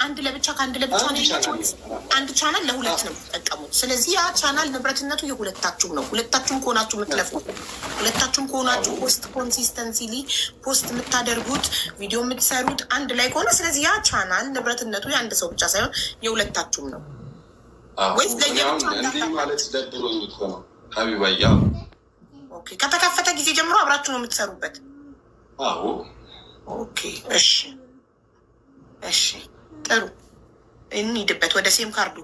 አንድ ለብቻ ከአንድ ለብቻ አንድ ነው ያላችሁ ቻናል። ወይስ አንድ ቻናል ለሁለት ነው የምትጠቀሙት? ስለዚህ ያ ቻናል ንብረትነቱ የሁለታችሁም ነው። ሁለታችሁም ከሆናችሁ የምትለፉት፣ ሁለታችሁም ከሆናችሁ post consistently post የምታደርጉት፣ ቪዲዮ የምትሰሩት አንድ ላይ ከሆነ፣ ስለዚህ ያ ቻናል ንብረትነቱ የአንድ ሰው ብቻ ሳይሆን የሁለታችሁም ነው ወይስ እኔ አሁን ለየብቻ? እንዲህ ማለት ደብሮኝ እኮ ነው ሀቢባዬ። አዎ። Okay፣ ከተከፈተ ጊዜ ጀምሮ አብራችሁ ነው የምትሰሩበት? አዎ። Okay፣ እሺ፣ ጥሩ፣ እንሂድበት ወደ ሲም ካርዱ።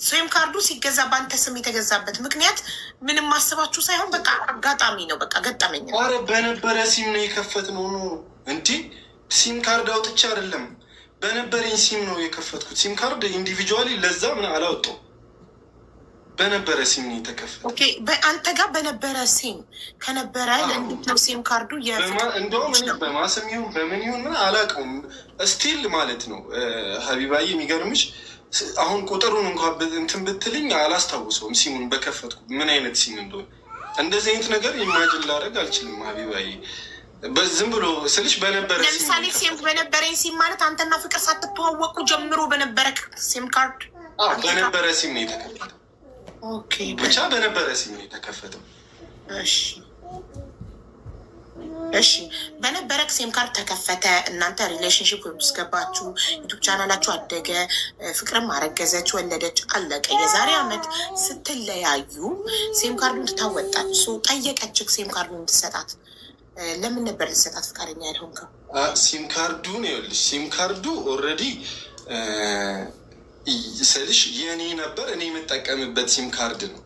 ሲም ካርዱ ሲገዛ በአንተ ስም የተገዛበት ምክንያት ምንም አስባችሁ ሳይሆን በቃ አጋጣሚ ነው፣ በቃ ገጠመኝ ነው። አረ በነበረ ሲም ነው የከፈትነው ነው እንዲ፣ ሲም ካርድ አውጥቼ አይደለም፣ በነበረኝ ሲም ነው የከፈትኩት። ሲም ካርድ individually ለዛ ምን አላወጣው፣ በነበረ ሲም ነው የተከፈተው። Okay፣ በአንተ ጋር በነበረ ሲም ከነበረ እንዴት ነው ሲም ካርዱ የፍቅር እንደውም እኔ በማስም ይሁን በምን ይሁን ምን አላውቀውም። Still ማለት ነው ሀቢባዬ፣ የሚገርምሽ አሁን ቁጥሩን እንኳ እንትን ብትልኝ አላስታውሰውም። ሲሙን በከፈትኩ ምን አይነት ሲም እንደሆነ እንደዚህ አይነት ነገር imagine ላደርግ አልችልም ሀቢባዬ። በዝም ብሎ ስልሽ በነበረ ሲም ነው ለምሳሌ ሲም የከፈትኩት። በነበረኝ ሲም ማለት አንተና ፍቅር ሳትተዋወቁ ጀምሮ በነበረ ሲም ካርድ? አዎ፣ በነበረ ሲም ነው የተከፈተው። ብቻ በነበረ ሲም ነው የተከፈተው። እሺ፣ በነበረ ሲም ካርድ ተከፈተ። እናንተ relationship ውስጥ ገባችሁ፣ YouTube ቻናላችሁ አደገ፣ ፍቅርም አረገዘች፣ ወለደች፣ አለቀ። የዛሬ ዓመት ስትለያዩ ሲም ካርዱን ትታወጣች፣ ጠየቀችህ ሲም ካርዱን እንድትሰጣት። ለምን ነበር ልትሰጣት ፈቃደኛ ያልሆንከው? ሲም ካርዱን ይኸውልሽ፣ ሲም ካርዱ already ስልሽ የኔ ነበር። እኔ የምጠቀምበት ሲም ካርድ ነው።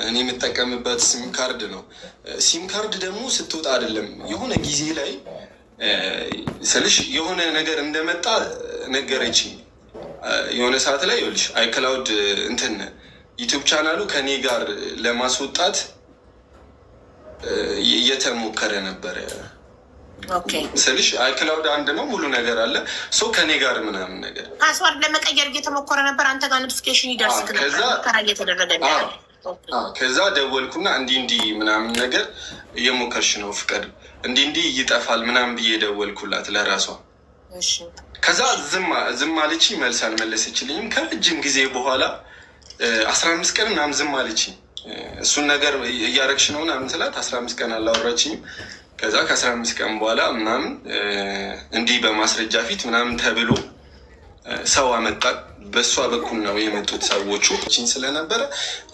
እኔ የምጠቀምበት ሲም ካርድ ነው። ሲም ካርድ ደግሞ ስትወጣ አይደለም፣ የሆነ ጊዜ ላይ ስልሽ የሆነ ነገር እንደመጣ ነገረችኝ። የሆነ ሰዓት ላይ ይኸውልሽ iCloud እንትን YouTube ቻናሉ ከኔ ጋር ለማስወጣት እየተሞከረ ነበረ ስልሽ iCloud አንድ ነው፣ ሙሉ ነገር አለ፣ so ከኔ ጋር ምናምን ነገር Password ለመቀየር እየተሞከረ ነበር። አንተ ጋር notification ይደርስ ነበር፣ ሙከራ እየተደረገ። ከዛ ደወልኩና እንዲህ እንዲህ ምናምን ነገር እየሞከርሽ ነው ፍቅር፣ እንዲህ እንዲህ ይጠፋል ምናምን ብዬ ደወልኩላት ለራሷ። ከዛ ዝም አለችኝ፣ መልስ አልመለሰችልኝም። ከረጅም ጊዜ በኋላ 15 ቀን ምናምን ዝም አለችኝ። እሱን ነገር እያረግሽ ነው ምናምን ስላት 15 ቀን አላወራችኝም። ከዛ ከ15 ቀን በኋላ ምናምን እንዲህ በማስረጃ ፊት ምናምን ተብሎ ሰው አመጣ። በእሷ በኩል ነው የመጡት ሰዎቹ ስለነበረ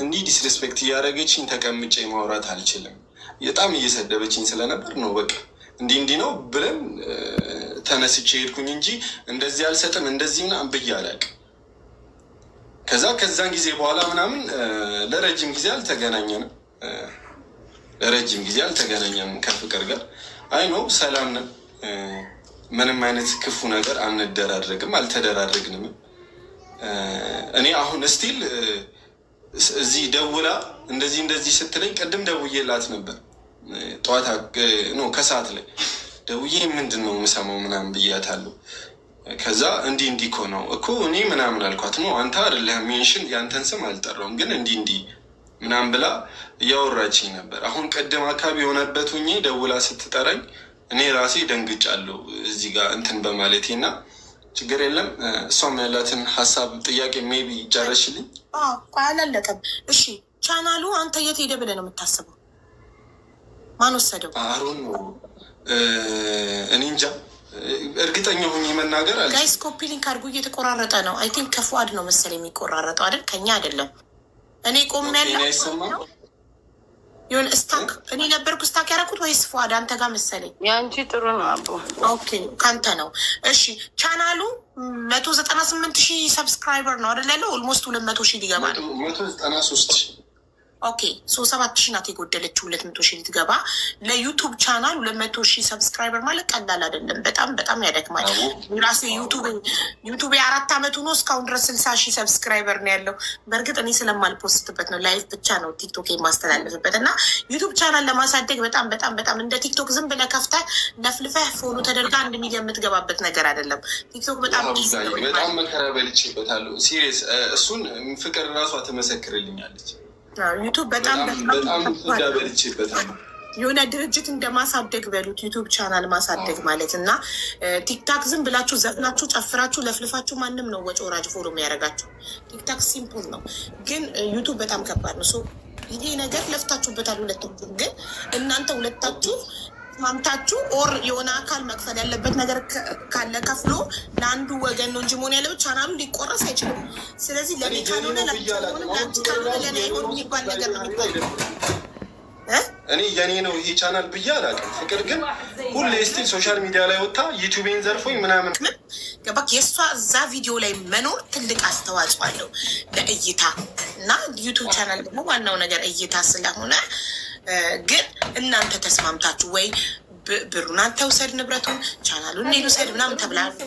እንዲህ disrespect እያደረገችኝ ተቀምጬ ማውራት አልችልም። በጣም እየሰደበችኝ ስለነበር ነው በቃ እንዲህ እንዲህ ነው ብለን ተነስቼ ሄድኩኝ እንጂ እንደዚህ አልሰጥም እንደዚህ ምናምን ብዬ አላውቅም። ከዛ ከዛን ጊዜ በኋላ ምናምን ለረጅም ጊዜ አልተገናኘንም። ለረጅም ጊዜ አልተገናኘንም ከፍቅር ጋር። I know ሰላም ነን። ምንም አይነት ክፉ ነገር አንደራረግም፣ አልተደራረግንም። እኔ አሁን still እዚህ ደውላ እንደዚህ እንደዚህ ስትለኝ ቅድም ደውዬላት ነበር። ጠዋት no ከሰዓት ላይ ደውዬ ምንድን ነው የምሰማው ምናምን ብያታለሁ። ከዛ እንዲህ እንዲህ እኮ ነው እኮ እኔ ምናምን አልኳት። No፣ አንተ አይደለህም፣ mention ያንተን ስም አልጠራውም፣ ግን እንዲህ እንዲህ ምናምን ብላ እያወራችኝ ነበር። አሁን ቅድም አካባቢ የሆነበት ሁኜ ደውላ ስትጠራኝ እኔ ራሴ ደንግጫለሁ እዚህ ጋር እንትን በማለቴ። እና ችግር የለም፣ እሷም ያላትን ሀሳብ ጥያቄ maybe ጨረሽልኝ። ቆይ አላለቀም። እሺ፣ ቻናሉ አንተ የት ሄደ ብለህ ነው የምታስበው? ማን ወሰደው? አሁን እኔ እንጃ፣ እርግጠኛ ሆኜ መናገር አለ Guys፣ copy link አድርጉ። እየተቆራረጠ ነው። I think ከፉአድ ነው መሰለኝ የሚቆራረጠው አይደል? ከኛ አይደለም። እኔ ቆም ያለው የሆነ stuck፣ እኔ ነበርኩ stuck ያደረኩት ወይስ ፉአድ አንተ ጋር መሰለኝ? የአንቺ ጥሩ ነው አቦ። Okay፣ ከአንተ ነው። እሺ፣ ቻናሉ 198,000 subscriber ነው አይደል ያለው? Almost 200,000 ሊገባ ነው። 193,000። Okay፣ so 7,000 ናት የጎደለችው 200,000 ልትገባ። ለ YouTube ቻናል 200,000 subscriber ማለት ቀላል አይደለም። በጣም በጣም ያደክማል። ራሴ YouTube የ4 ዓመቱ ነው፣ እስካሁን ድረስ 60,000 subscriber ነው ያለው። በእርግጥ እኔ ስለማል post በት ነው፣ live ብቻ ነው TikTok የማስተላለፍበት። እና YouTube ቻናል ለማሳደግ በጣም በጣም በጣም፣ እንደ TikTok ዝም ብለህ ከፍተህ ለፍልፈህ follow ተደርጋ 1 ሚሊዮን የምትገባበት ነገር አይደለም። TikTok በጣም በጣም መከራ በልቼበታለሁ። Serious፣ እሱን ፍቅር ራሷ ትመሰክርልኛለች። YouTube በጣም በጣም በልቼበታለሁ። የሆነ ድርጅት እንደማሳደግ በሉት YouTube channel ማሳደግ ማለት። እና TikTok ዝም ብላችሁ ዘፍናችሁ ጨፍራችሁ ለፍልፋችሁ ማንም ነው ወጪ ወራጅ follow የሚያደርጋችሁ። TikTok simple ነው፣ ግን YouTube በጣም ከባድ ነው። ይሄ ነገር ለፍታችሁበታል ሁለታችሁ። ግን እናንተ ሁለታችሁ ተስማምታችሁ or የሆነ አካል መክፈል ያለበት ነገር ካለ ከፍሎ ለአንዱ ወገን ነው እንጂ መሆን ያለበት ቻናሉ ሊቆረስ አይችልም። ስለዚህ ለእኔ ካልሆነ ለአንቺ ካልሆነ ለእኔ አይሆንም የሚባል ነገር ነው የሚባለው። እኔ የኔ ነው ይሄ ቻናል ብዬ አላውቅም። ፍቅር ግን ሁሌ still social media ላይ ወጥታ YouTube ኤን ዘርፎኝ ምናምን። ገባክ? የእሷ እዛ ቪዲዮ ላይ መኖር ትልቅ አስተዋጽኦ አለው ለእይታ። እና YouTube channel ደግሞ ዋናው ነገር እይታ ስለሆነ፣ ግን እናንተ ተስማምታችሁ ወይ ብሩን አንተ ውሰድ፣ ንብረቱን፣ ቻናሉን እኔ ልውሰድ ምናምን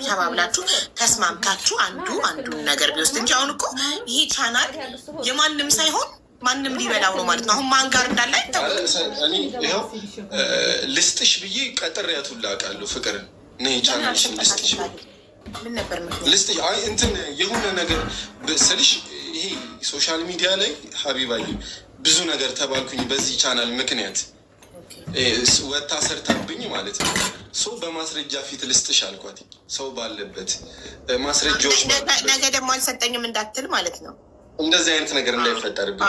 ተባብላችሁ ተስማምታችሁ አንዱ አንዱን ነገር ቢወስድ እንጂ አሁን እኮ ይሄ ቻናል የማንም ሳይሆን ማንም ሊበላው ነው ማለት ነው። አሁን ማን ጋር እንዳለ አይታወቅም። ይኸው ልስጥሽ ብዬ ቀጥሬያት ሁላ አውቃለሁ። ፍቅርን ነይ ቻናልሽን ልስጥሽ። ምን ነበር ምክንያት? ልስጥሽ። አይ እንትን የሆነ ነገር ስልሽ ይሄ social media ላይ ሀቢባዬ ብዙ ነገር ተባልኩኝ በዚህ ቻናል ምክንያት፣ ወታ ሰርታብኝ ማለት ነው። ሰው በማስረጃ ፊት ልስጥሽ አልኳት። ሰው ባለበት ማስረጃዎች። ነገ ደግሞ አልሰጠኝም እንዳትል ማለት ነው። እንደዚህ አይነት ነገር እንዳይፈጠርብኝ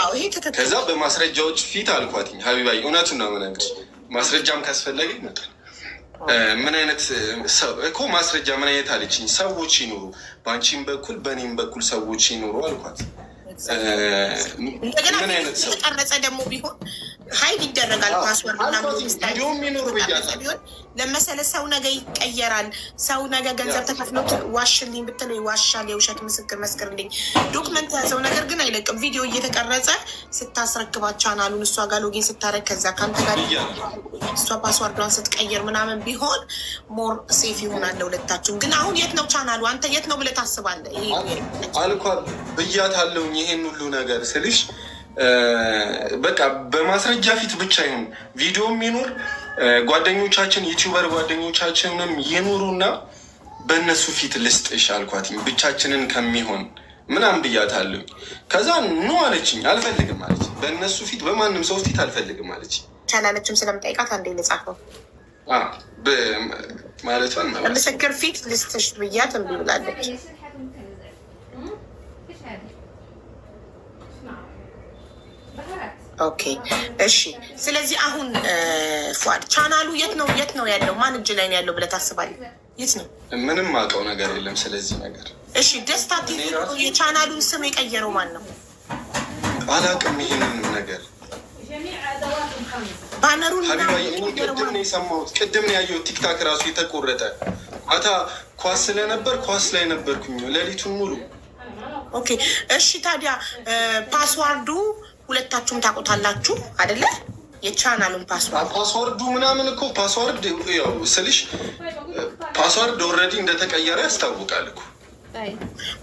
ከዛ በማስረጃዎች ፊት አልኳትኝ። ሀቢባዬ እውነቱን ነው የምነግርሽ። ማስረጃም ካስፈለገ ይመጣል። ምን አይነት እኮ ማስረጃ ምን አይነት አለችኝ። ሰዎች ይኑሩ፣ በአንቺም በኩል በእኔም በኩል ሰዎች ይኑሩ አልኳት። እንደገና የተቀረጸ ደግሞ ቢሆን hide ይደረጋል። Password ቪዲዮም ይኑር ብያለሁ። ቢሆን ለመሰለ ሰው ነገ ይቀየራል። ሰው ነገ ገንዘብ ተከፍሎት ዋሽልኝ ብትለው ይዋሻል። የውሸት ምስክር መስክርልኝ document የያዘው ነገር ግን አይለቅም። ቪዲዮ እየተቀረጸ ስታስረክባት ቻናሉን እሷ ጋር login ስታደርግ ከዛ ከአንተ ጋር እሷ password ዷን ስትቀይር ምናምን ቢሆን more safe ይሆናል ለሁለታችሁም። ግን አሁን የት ነው ቻናሉ? አንተ የት ነው ብለህ ታስባለህ? አልኳት ብያታለሁኝ። ይሄን ሁሉ ነገር ስልሽ በቃ በማስረጃ ፊት ብቻ ይሁን፣ ቪዲዮም ይኑር፣ ጓደኞቻችን YouTuber ጓደኞቻችንም ይኑሩና በእነሱ ፊት ልስጥሽ አልኳትኝ። ብቻችንን ከሚሆን ምናምን ብያታለሁኝ። ከዛ no አለችኝ፣ አልፈልግም አለች። በእነሱ ፊት በማንም ሰው ፊት አልፈልግም አለች። ቻናለችም ስለምጠይቃት አንዴ ልጻፈው። ማለቷን ምስክር ፊት ልስጥሽ ብያት እምቢ ብላለች። Okay እሺ። ስለዚህ አሁን ፏድ ቻናሉ የት ነው የት ነው ያለው? ማን እጅ ላይ ነው ያለው ብለህ ታስባለህ? የት ነው? ምንም አውቀው ነገር የለም ስለዚህ ነገር። እሺ፣ ደስታ ቲቪ የቻናሉን ስም የቀየረው ማን ነው? አላውቅም ይሄንን ነገር። Banner ኡን ቅድም ነው የሰማሁት፣ ቅድም ነው ያየሁት። TikTok ራሱ የተቆረጠ ማታ ኳስ ስለነበር ኳስ ላይ ነበርኩኝ ሌሊቱን ሙሉ። Okay እሺ። ታዲያ password ኡ ሁለታችሁም ታውቁታላችሁ አይደለ? የቻናሉን password። Password ኡ ምናምን እኮ password ያው ስልሽ password already እንደተቀየረ ያስታውቃል እኮ።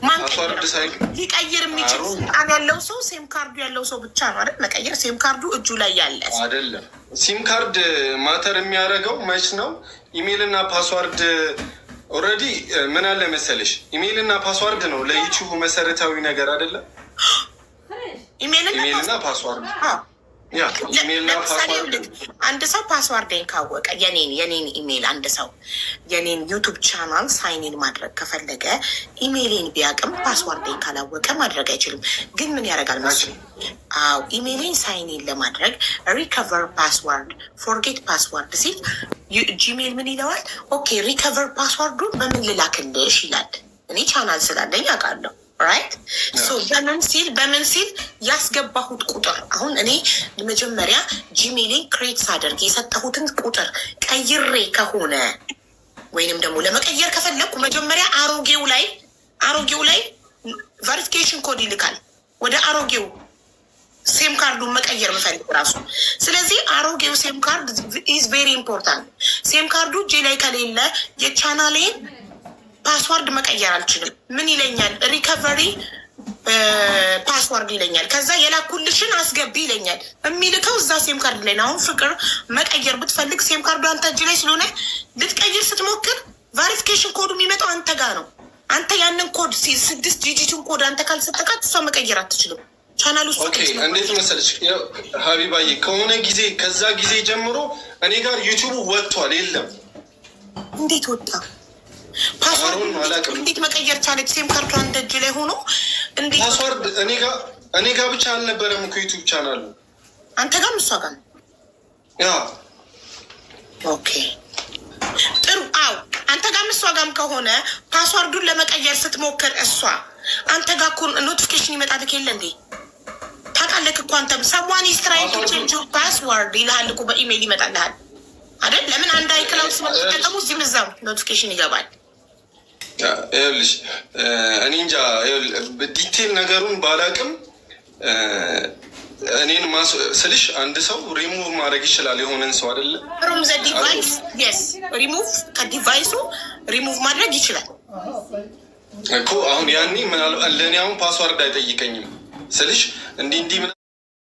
ማን ሊቀይር የሚችል ስልጣን ያለው ሰው SIM card ኡ ያለው ሰው ብቻ ነው አይደል? መቀየር SIM card ኡ እጁ ላይ ያለ። አይደለም። SIM card matter የሚያደርገው መች ነው? ኢሜይል እና password already ምን አለ መሰለሽ፣ ኢሜይል እና password ነው ለ YouTube መሰረታዊ ነገር አይደለም። ኢሜይል እና password። ለምሳሌ አንድ ሰው password ኤን ካወቀ የኔን ኢሜይል፣ አንድ ሰው የኔን YouTube channel sign in ማድረግ ከፈለገ ኢሜይሌን ቢያቅም password ኤን ካላወቀ ማድረግ አይችልም። ግን ምን ያደርጋል መሰለኝ? አዎ፣ email ኤን sign in ለማድረግ recover password፣ forget password ሲል Gmail ምን ይለዋል? Okay recover password ኡን በምን ልላክልሽ ይላል። እኔ ቻናል ስላለኝ አውቃለሁ። Right፣ በምን ሲል ያስገባሁት ቁጥር፣ አሁን እኔ መጀመሪያ Gmail ኤን create ሳደርግ የሰጠሁትን ቁጥር ቀይሬ ከሆነ ወይንም ደግሞ ለመቀየር ከፈለግኩ መጀመሪያ አሮጌው ላይ verification code ይልካል ወደ አሮጌው SIM card ኡን መቀየር ምፈልግ ራሱ። ስለዚህ አሮጌው SIM card is very important። SIM card ኡ እጄ ላይ ከሌለ የ channel ኤን password መቀየር አልችልም። ምን ይለኛል? Recovery password ይለኛል። ከዛ የላኩልሽን አስገቢ ይለኛል። የሚልከው እዛ SIM card ላይ ነው። አሁን ፍቅር መቀየር ብትፈልግ SIM card ኡ አንተ እጅ ላይ ስለሆነ ልትቀይር ስትሞክር verification code ኡ የሚመጣው አንተ ጋር ነው። አንተ ያንን ኮድ፣ 6 digit ኡን ኮድ አንተ ካልሰጠካት እሷ መቀየር አትችልም። ቻናል ውስጥ። Okay፣ እንዴት መሰለሽ ሀቢባዬ፣ ከሆነ ጊዜ ከዛ ጊዜ ጀምሮ እኔ ጋር ዩቲዩቡ ወጥቷል። የለም። እንዴት ወጣ? Password አላውቅም። እንዴት መቀየር ቻለች? SIM card ዷ እንደ እጅ ላይ ሆኖ እንዴት? Password እኔ ጋር ብቻ አልነበረም እኮ ዩቲዩብ ቻናሉ። አንተ ጋርም እሷ ጋር? Yeah። Okay፣ ጥሩ። አው፣ አንተ ጋርም እሷ ጋርም ከሆነ password ኡን ለመቀየር ስትሞክር እሷ አንተ ጋር እኮ notification ይመጣልክ የለ እንዴ? ታውቃለህ እኮ አንተም፣ "Someone is trying to change your password" ይልሃል እኮ፣ በኢሜይል ይመጣልሃል አይደል? ለምን አንድ iCloud ስለምትጠቀሙ እዚህም እዛም notification ይገባል። ይኸውልሽ፣ እኔ እንጃ detail ነገሩን ባላቅም እኔን ስልሽ አንድ ሰው ሪሙቭ ማድረግ ይችላል የሆነን ሰው አይደለ? ፍሮም ዘ ዲቫይስ፣ የስ፣ ሪሙቭ ከዲቫይሱ ሪሙቭ ማድረግ ይችላል። እኮ አሁን ያኔ ምናልባት ለእኔ አሁን password አይጠይቀኝም ስልሽ እንዲህ እንዲህ።